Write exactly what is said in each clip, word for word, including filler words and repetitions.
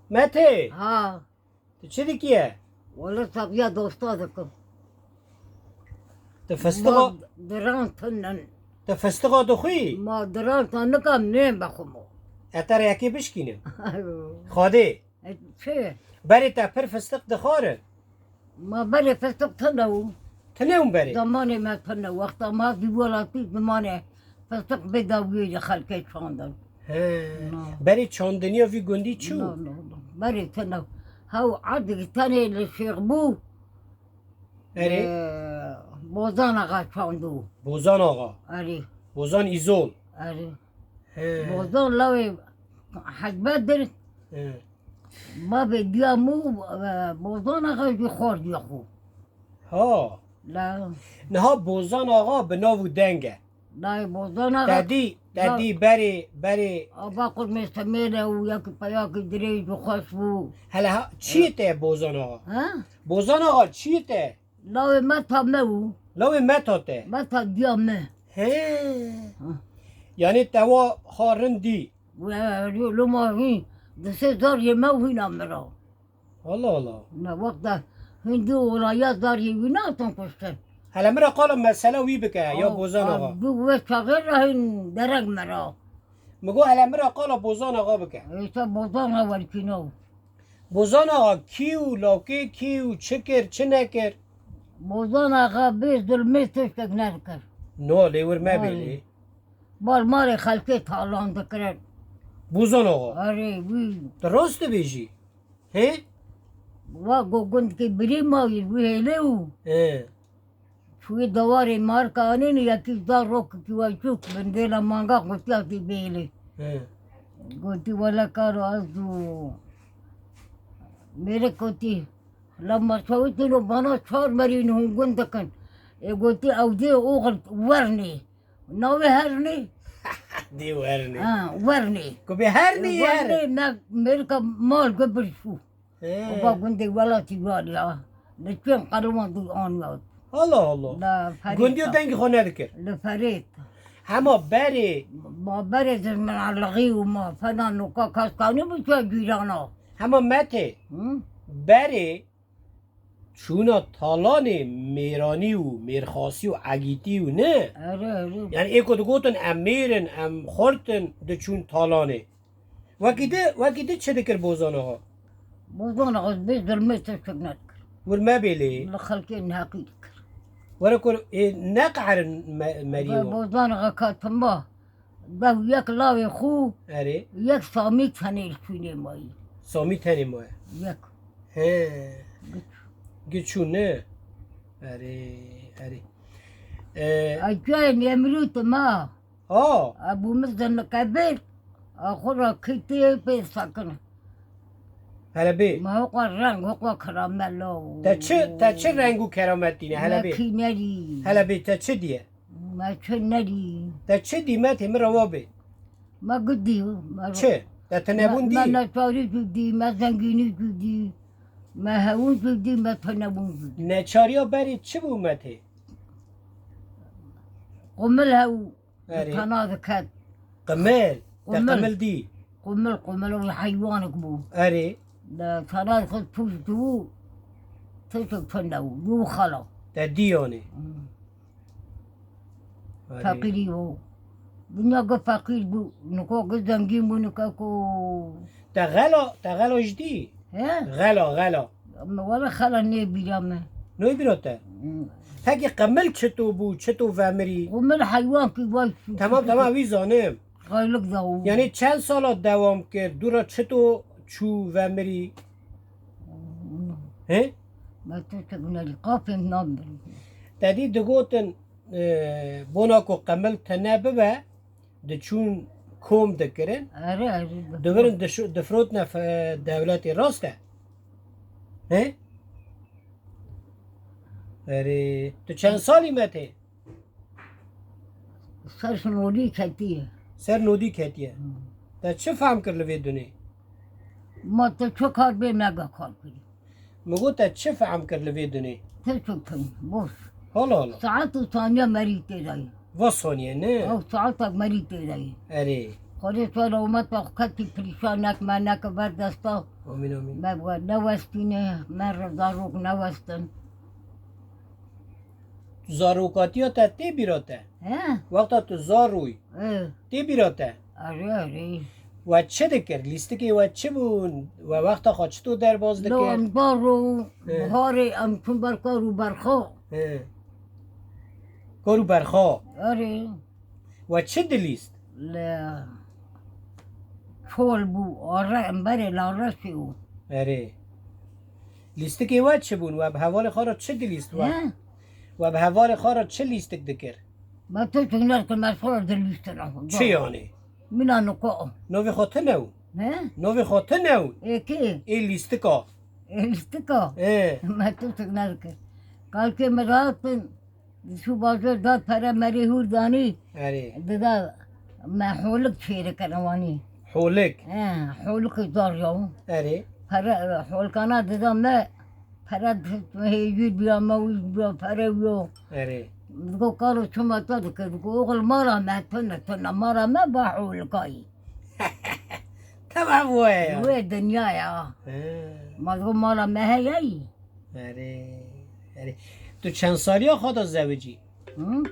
Mete! Ha. Tu çi dikiye? Wele sabiya dosta dikim. Tu fistiqa Ma diran tinen. Tu fistiqa dixwî? Ma diran ta nikan nêm bexwimo. Eter yekê bişkînim. Xadê. E, çi? Berê te pir fistiq dixwarin. Ma berê fistiq tine û. Tine û berê? Zamanê me tine. Wexta ma zî welatî zimanê fistiq bê dawiyê ji xelkê çandin. He. No. Berê çandiniya vî gundî çû? No, no, no. Berê tine. Hew erdî tenê li Şêxbû. Erê. Ee, Bozan Axa çandû. Bozan Axa. Erê. Bozan Îzol. Erê. He. Bozan lawê Hecbedir. He. Babê diya mû, e, Bozan Axa jî xwardiya xwe. Ha. La. Niha Bozan Axa bi nav û deng e. Dayê Bozan Axa. Te dî, te dî berê, berê. Ava qurmê semêre û yek peyakî dirêj û xweş bû. Hele ha, çiyê te ye Bozan Axa? Ha? Bozan Axa çiyê te? Lawê meta me bû. Lawê meta te? Meta diya me. He. Ha. Yanî te wa ha rind dî. Wê, loma hîn, di sê zariyê me û hîna mira. Allah Allah. Ne wexta hindî olaya zariyê wî natin kuştin. Hele min re qala mesela wî bike, ya Bozan Axa. Bi wê çaxê re hîn derek mira. Min got hele min re qala Bozan Axa bike. Êşa Bozan Axa werkîno. Bozan Axa kî û lawkê kî û çi kir, çi nekir? Bozan Axa bê zulmê tiştek nedikir. No, lê wir mebê lê. Bal malê xelkê talan dikirin. Bozan Axa? Erê, wî. Tu rast dibêjî? Hê? Wa go gundkê birî mawî, wî hêlê û. Hê. Çûyê dewarê marka anîn, yekî zar rokikî wa çûk, bin dêla manga gotiya tî bêlê. He. Gotî, wele karo ez û mêrik gotî, la ma çawitîno bana çar merîn hûn gund dikin. Ê gotî, ew dê oxil wernê. Navê hernê? Dê wernê. Ha, wernê. Ku bê hernê yer. Wernê me mêrika mal gubir şû. He. Baba gundê welatî waliya. Li çend qeriwan dû aniya. Allah Allah. La Ferêt. Gundiyo dengê xwe nedikir. Li Ferêt. Hema berê. Ma berê di min alixî û ma fena noka kes kanî biçe cîrana. Hema Metê. Hı? Berê çûna talanê mêranî û mêrxasî û egîtî û ne? Erê, erê. Yani ê ku digotin em mêr in, em xurt in, diçûn talanê. Wekî di, wekî di çi dikir Bozan Axa? Bozan Axa bê zulmê tiştek nedikir. Wir mebê lê. Li xelkê neheqî dikir. Were ku ê neqeherin me-, merî wan. Bozan Axa katima. Dev yek lawê xwe, Erê. Yek Samî tenê li çûnê mayî. Samî tenê maye. Yek. He. Giç. Giçû ne? Erê, erê. Ee, Ay cayê Nemrût ma. Ha. Ebû min zin qebir. A xwe ra kitê pê sakine. Hele bê. Ma hoqa reng, hoqa keramelo. Te çi, te çi reng û keramet tîne? Hele bê. Me kî nerî. Hele bê, te çi diye? Me çi nedî. Te çi dî Metê, min re wa bê? Me gudî, me ro-, Çi? Te tinebûn me, dî? Me neçarî jû dî, me zengînî jû dî, me hewûn jû dî, me tinebûn jû dî. Neçariya berê çi bû Metê? Qumil hew, Erê. Tana diket. Qimil? Te Qumil. Qimil dî? Qumil, qumil, ew heywanek bû. Erê. Li tana dixist pûş dibû, tiştek tune bû, bû xela. Te dî yanî? Hmm. Erê. Feqîrî bû. Dinya gi feqîr bû, nika gi zengîn bû, nika ku. Te xela, te xela jî dî? He? Xela, xela. Min wele xela nê bîra me. Nê bîra te? Hmm. Pekî qimil çito bû, çito vemirî? Qimil heywankî vay çû. Tamam, tamam, wî zanim. Xaylik da û. Yani çend sala dewam kir? Dûra çito çû vemirî? Hmm. He? Me tu te gunelî qapên nan birin. Te dî digotin, e, bona ku qimil tine bibe, diçûn kom dikirin. Erê, erê, dibirin. Dibirin dişu-, difrotine fe-, dewletê, rast e? He? Erê, tu çend salî Metê? Ser nodî ketiye. Ser nodî ketiye. Hmm. Te çi fehm kir li vê dunê? Ma tu çi kar bê nega kar kirî. Min got te çi fehm kir li vê dunê? Tiştek tune, boş. Hala hala. Saet û saniye merî tê de ye. Va saniye ne? Ew saetek merî tê de ye. Erê. Xwedê sala û me te xwe ketî pirîşan neke, me neke ber desta. Amîn, amîn. Me bi we newestîne, me re zarok newestin. Tu zarokatiya te tê bîra te? He? Wexta tu zar rûyî, He. tê bîra te? Erê, erê. We çi dikir? Lîstikê we çi bûn? We wexta xwe çito derbas dikir? Lo em zar rû He. biharê em çûn ber kar û berxa. He. Kar û berxa. Erê. We çi dilîst? Li çol bû, are, em berê la reşê û. Erê. Lîstikê we çi bûn? We bi hevalê xwe re çi dilîst we? He? We bi hevalê xwe re çi lîstik dikir? Me tu tu ner ku me xwe re dilîstin. Çi yanî? Mina niko. Novê xwe tune û? He? Novê xwe tune û? Ê kê? Ê lîstika. Ê lîstika? Ê. Me tu tu ner kir. Kalkê me rahatin. Diçû bajêr da pere merê hûr danî. Erê. Dida me holik çêre kene wanî. Holik? He, holik zar ya. Erê. Pere, holkana dida me, pere hêjî biya me, wî biya pere wiyo. Erê. Digo karo çima te dike, digo oxil mara me tune, tune mara me ba holikayî. Tamam wê ya. Wê dinya ya. He. Ma digo mara me heyayî. Erê, erê. Tu çend saliya xwe da zewicî? Hı?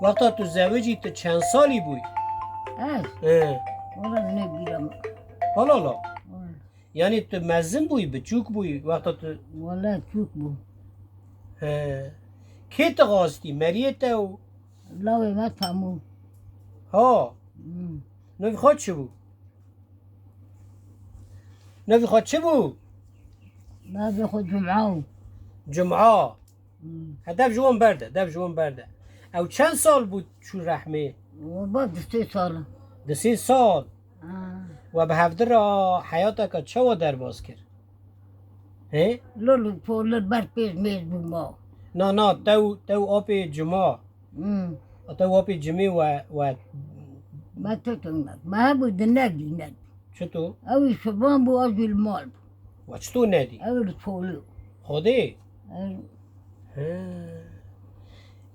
Wexta tu zewicî, tu çend salî bûyî? Ez? He. Wala ne bîra me. Hala la. Wala. Yanî tu mezin bûyî, biçûk bûyî wexta tu Wala çûk bû. He. Kê te xwastî? Meriyê te û Lawê me tamû. Ha. Hmm. Navê xwe çi bû? Navê xwe çi bû? Navê xwe Cuma bû. Cuma. Hmm. He, dev ji wan berde, dev ji wan berde. Ew çend sal bû çû rehmê? Waba du sê sal. Du sê sal? Ha. We bi hevdira heyateke çawa derbas kir? Hê? Lol û pol li ber pêz mêz bû ma. Na, na, te û, te û apê Cuma. Hmm. Te û apê Cimê we, we Me te teng me hebû di nedî nedî. Çito? Ew ê şivan bû, ez jî li mal bû. We çito nedî? Ew li polê. Xwedê? Ew. He.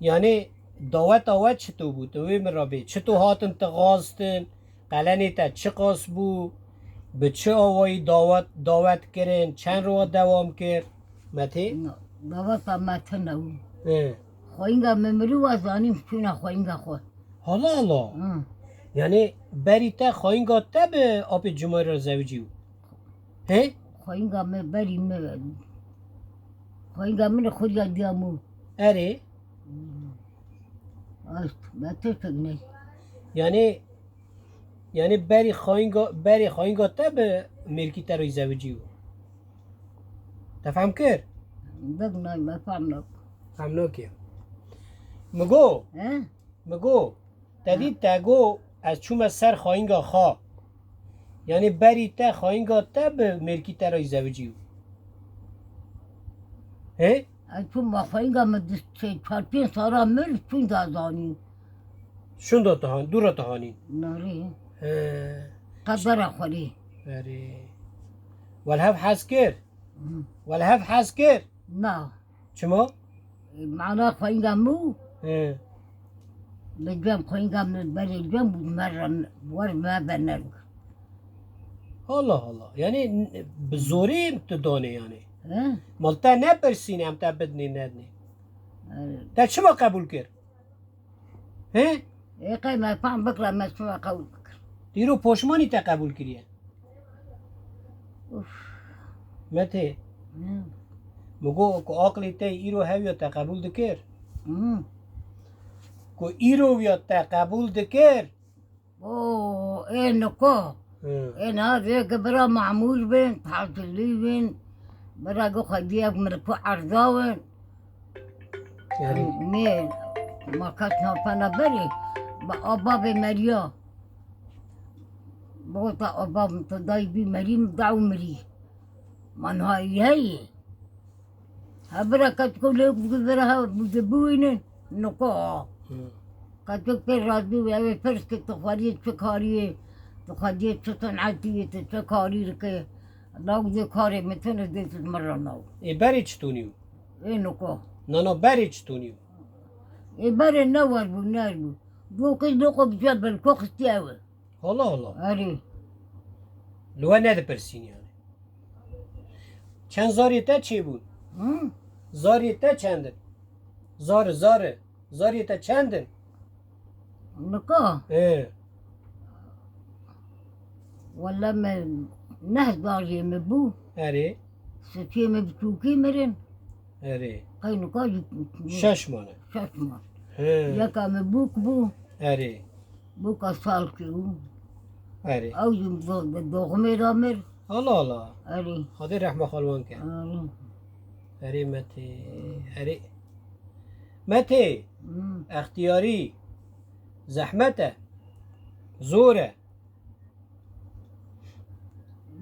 Yanî daweta we çito bû? Tu wê min re bê. Çito hatin te xwastin? Qelenê te çiqas bû? Bi çi awayî dawet, dawet kirin? Çend roj dewam kir? Me tê? Na, daweta me tune bû. He. Xweyinga me mirî, we zanîm çûne xweyinga xwe. Hala hala. Hı. Yanî berî te xweyinga te bi apê Cumay re zewicî bû? He? Xweyinga me berî me, xweyinga min xwediya diya mû. Erê. Ast, me tiştek ney. Yanî, yanî berî xweyinga, berî xweyinga te bi mêrkî te re zewicî bû. Te fehm kir? Bek ney, me fehm nak. Fehm nakir. Mi go? He? Mi go, te dî te go, ez çûme ser xayînga xwe. Yanî berî te xayînga te bi mêrkî te re zewicî bû. Hê? Ez çûme xayînga min di çar pênc sala mir çûn da zanî. Şûnda te han, dû re te hanî. Narê. He. Qedera xwe rê. Erê. We li hev hez kir? Hı. We li hev hez kir? Na. Çima? Mana xweyinga min û He. Li cem xweyinga min berê cem bû, me re wer me vener. Allah Allah. Yanî n-, bi zorî tu danê yanî. He? Mal te nepirsîne em te bidinê nedinê. He. Te çima qebûl kir? He? Ê qey me fam bikira me çima qewil bikir. Îro poşmanî te qebûl kiriye. Uf. Metê. Hmm. Mi got ku aqilê te îro hewiya te qebûl dikir. Hmm. Ku îro wiya te qebûl dikir. Oo, ê niko. Hı. Ê na vê ki bira mamûr bin, tacilî bin, bira ki xwediyek mirku erza win. Erê. Mê, ma kes napena berê, bi a babê meriya. Bota a bab min tu dayî bî merî min da û mirî. Ma niha î heye. Hebira ketiko lê bira ha bûyînin, niko ha. Hı. Ketik pê razî wî, ew ê pirs ki tu xweriyê çi kariyê, tu xwediyê çi sinetiyê, tu çi karî dikê. Law dê karê min tune dê tu min re naw. Ê berê çi tonî yo? Ê niko. Na, na, berê çi tonî yo? Ê berê ne wer bû, ner bû. Dû qîz dû qo bi cem bilko xistiye ew e. Hala hala. Erê. Li we nedipirsîn yani. Çend zarê te çêbûn? Hı? Zarê te çend in? Zar, zar. Zarê te çend in? Nika? Ê. Wele me neh zarê me bû. Erê. Sifê me biçûkî mirin. Erê. Qey nika jî şeş mane. Şeş man. He. Yeka me bûk bû. Erê. Bûka salkî bû. Erê. Ew jî do-, do-, doxumê de mir. Allah Allah. Erê. Xwedê rehma xwe li wan ke. Erê. Erê Metê. Erê. Metê. Hmm. Extiyarî. Zehmet e. Zor e.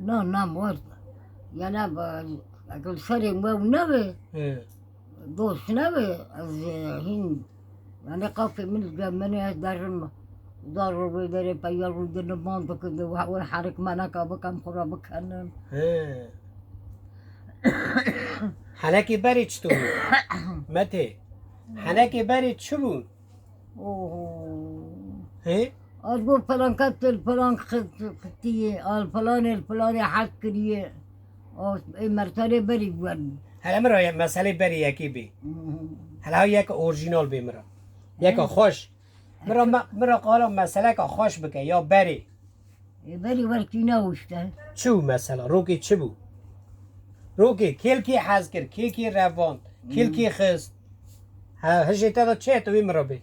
Na, na, mor. Yana ba, ekel serê me nebe. He. Dost nebe. Ez, e, hin. Yani qafê min, ge-, min ez derim. Dar ro ve dere peyar ro de niman dikin de, wa, wa, harik manaka bikem, xura bikenim. He. Henekê berê çi to bû? Metê. Henekê berê çi bû? Oho. He? Az got falan ket, falan xit-, xitiye, al falan, el falan hez kiriye. O, e, mertalê berî bû. Hele min re meselê berî yekî bî. Hı hı. Hele ha yek orjînal bê min re. Yeka xweş. Min re me-, min re qala meseleka xweş bike, ya berê. Ê, berî werkî ne û işte. Çi bû mesela? Rokê çi bû? Rokê kêlkê hez kir, kêlkê revand, kêlkê xist. Ha, hijê te de çi ye tu wî min re bê?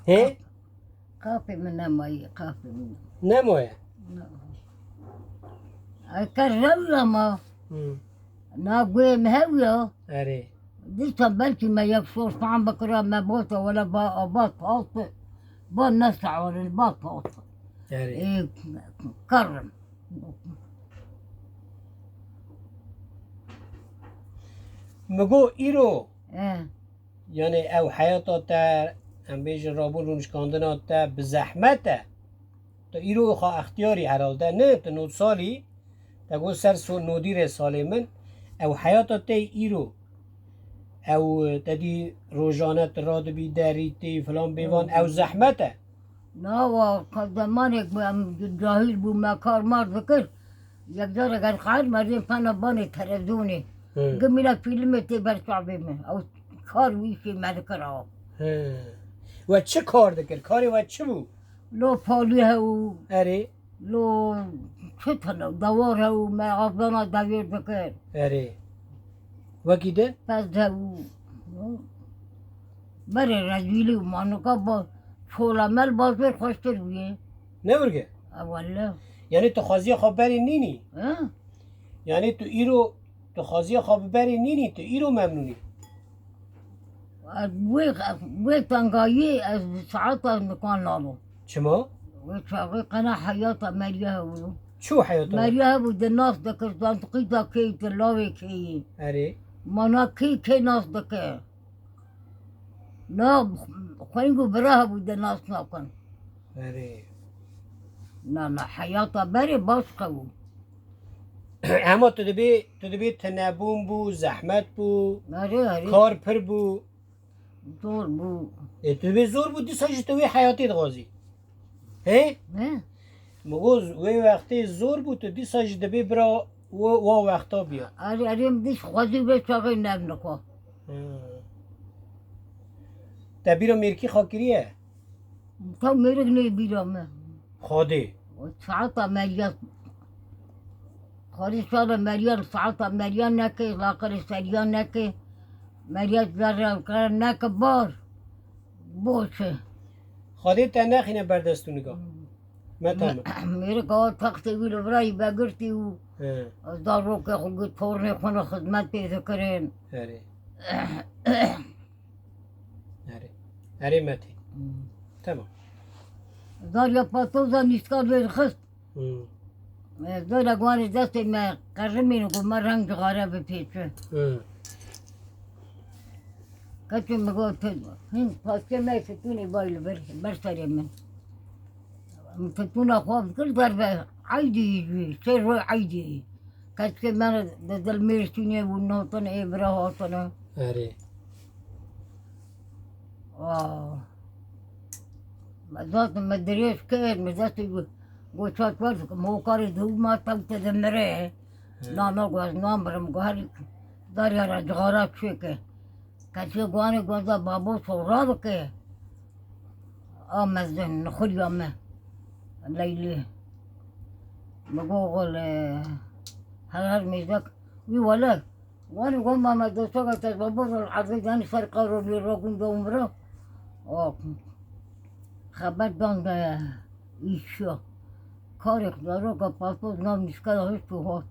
Hê? Qapê min nemaye, qapê min. Nemaye? Ne. Ay, kerem ama. Hı. Na guê me hew ya. Erê. Dîsa belkî me yek şor fan bikira, me bota wele ba, ba tawt, ba nesawarin, ba tawt. Erê. Ê, kerrim. Mi got îro, e, yani ew heyata te, em bêjin rabûn rûnişkandina te bi zehmet e. Tu îro xwe extiyarî herhalde, ne? Tu nod salî, te got ser so-, nodî rê salê min, ew heyata te îro, ew te dî rojane tu radibî derî tê filan bêvan, ew zehmet e. Na wa, ka zemanek bû, em cahil bû, me kar mar dikir. Yek carek ez xayir merdin fena banê televizyonê. Hı. Gimîna fîlmê tê ber çavê min. Ew kar û îşê me dikir aw. He. We çi kar dikir? Karê we çi bû? Lo palî hew. Erê. Lo çi tune? Dewar hew, me avdana dewêr dikir. Erê. Wekî de? Pez hew. Berê rezîlî û manuka ba, çolamel bazêr xweştir bûye. Ne wirge? E, welle. Yani tu xwaziya xwe berê nînî? He? Yani tu îro, tu xwaziya xwe bi berê nînî, tu îro memnûn î? Wê, wê tengayî ez bi saeta nikan nalo. Çima? Wê çaxê qena heyata meriya hebû. Çi heyata? Meriya hebû de nas dikir, zantiqî da kê, de lawê kê yî. Erê. Mana kê, kê nas dike. Na, xweng û bira hebû de nas nakin. Erê. Na, na, heyata berê baş qewû. Hema tu dibê, tu dibê tinebûn bû, zehmet bû, Erê, erê. Kar pir bû. Zor bû. E, tu dibê zor bû, dîsa jî tu wê heyatê dixwazî. He? He? Mi got, wê wextê zor bû, tu dîsa jî dibê bira wa, wa wexta biya. Erê, erê, min dîs xwezî vê çaxê nevniko. Hı. Te bîra mêrkî xwe kiriye? Taw mêrik nê bîra me. Xwedê. Saeta meriya. Xwedê şala meriya, saeta meriya neke, laqirê seriya neke. Meriya zerre neke bar. Boş e. Xwedê te nexîne ber destûnika. Me tamam. Mêrik awa textê wî li virayî vegirtî û He. zarokê xwe got, tornê xwe ne xizmet pê dikirin. Erê. Erê. Erê Metê. Hmm. Tamam. Zarya patoza nîşka vêrxist. Hmm. E, zora guarê destê me qerimîn ku me reng cixare bipêçe. Hmm. Keçê min got, hin paskê me fitûnê bay li ber, ber serê min. Min fitûna xwe dikir derve eydî yî jî, sê roy eydî yî. Keçê me di dil mêrşînê bû, notin ê bira hatine. Erê. Aa. Me zat me dirêj kir, me zat goçat werdik, me o karê dewma tewte de mire. He. Na, na, go ez namirim, go herî darya re cixara çêke. Keçê guanê go ez da babo sora dike. A mezin, nixuriya me. Leylê. Me go xol, e, her her mêzek. Wî wele. Wanî go Mehmet Dostak, ez babo rol erdê danî ser karo lê ragûn da umra. O xeber dan de îşiya. Karê xdaroka pasport nav nîşka da hişt û hat.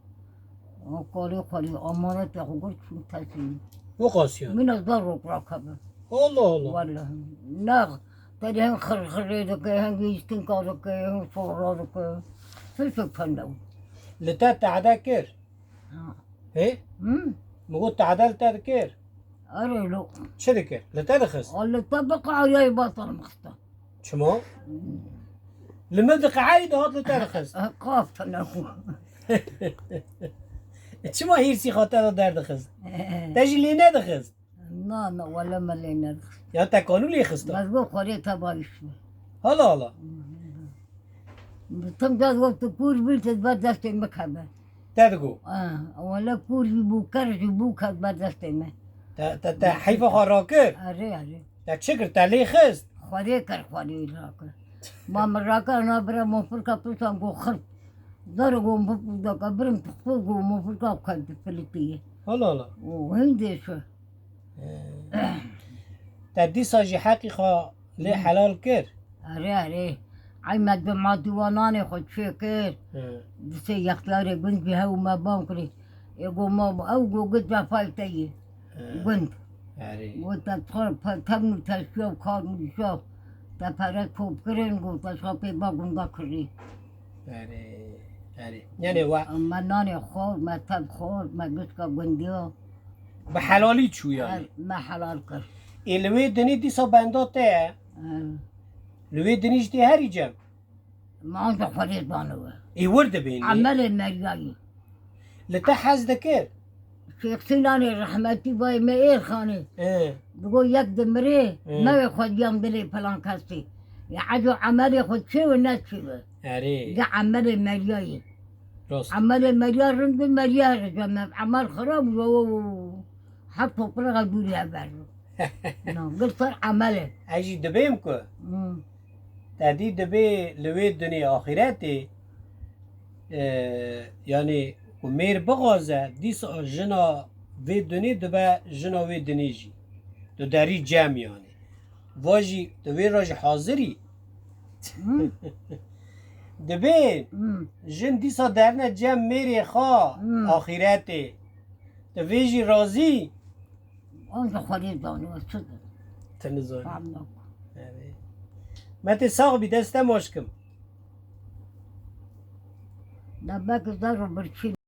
O karê xwe lê amanetê xwe got çû teslîm. Wexasiyan. Min ez da rok rakebe. Allah Allah. Wallahî. Ne, te dê hin xirxirê dike, hin gîştinka dike, hin sora dike. Hiç pende. Li te tehde kir? Ha. Hê? Hı? Min got, tehde li te dikir? Erê lo. Çi dikir? Li te dixist? A, li te biqe, ayayê batal mixista. Çima? Li min diqeheyî dihat li te dixist. Qaf tune xwe. Çima hîrsî xwe te de derdixist? Te jî lê nedixist? Na, na, wele me lê nedixist. Ya te kanû lê xista? Bes go xwarê te bayîş bû. Hala hala. Tim caz wek tu kûr bî, tu ber destê min keve. Te digo? Ah, wele kûr jî bû, ker jî bû, ket ber destê min. Te, te, te heyfa xwe rakir? Erê, erê. Te çi kir? Te lê xist? Xwarê kir, xwarê rakir. Ma min rakir, na bira mofirka piştan go xirp. Zaro go mofirka birim, pixpo go mofirka xwe difilitiye. Hala hala. O, hindê şu. Te dîsa jî heqî xwe lê helal kir? Erê, erê. Ey me di ma dîwananê xwe çêkir. He. Disê yextiyarê gund jî hew me ban kirî. Ê go ma ew go gund cefayê te yê. He. Gund. Erê. Go te xwe pe-, tevn û teşiya û kar û nîşa. Te pere top kirin, go te şa pê ba gunda kirî. Erê, erê. Yanê we me nanê xwar, me tev xwar, me gişka gundiya. Bi helalî çû yanî? Her, me helal kir. Ê li wê dinê dîsa benda te ye? He. Li wê dinê jî tê herî cem? Me anca xwarê daniwe. Ê wir dibên ê? Emelê meriyayî. Li te hez dikir? Şêx Sînanê rehmetî bayê me Êrxanê. Ê. Digo yek dimirê, Ê. Mewê xwediyan dilê filan kesî. Ya eco emelê xwe çê we ne çê we. Erê. Ya emelê meriyayî. Rast. Emelê meriya rind bi meriya ricem. Emel xirab wo, wo, wo. Her toprağa dûrî heber. Na, gir ser emelê. Ez jî dibêm ku Hı. te dî dibê li wê dunê axîretê, e, yanî ku mêr bixwaze, dîsa jina vê dunê dibe jina wê dunê jî. Tu derî cem yanî. Va jî tu vê re jî hazir î. Hı. Dibê Hı. jin dîsa derine cem mêrê xwe Hı. axîretê. Tu vê jî razî? Anca Xwedê zanî, ez çi dikim? Ti nizanî. Fam nakim. Erê. Me tê sax bî, dest te maç kim. Da belkî zar û birçî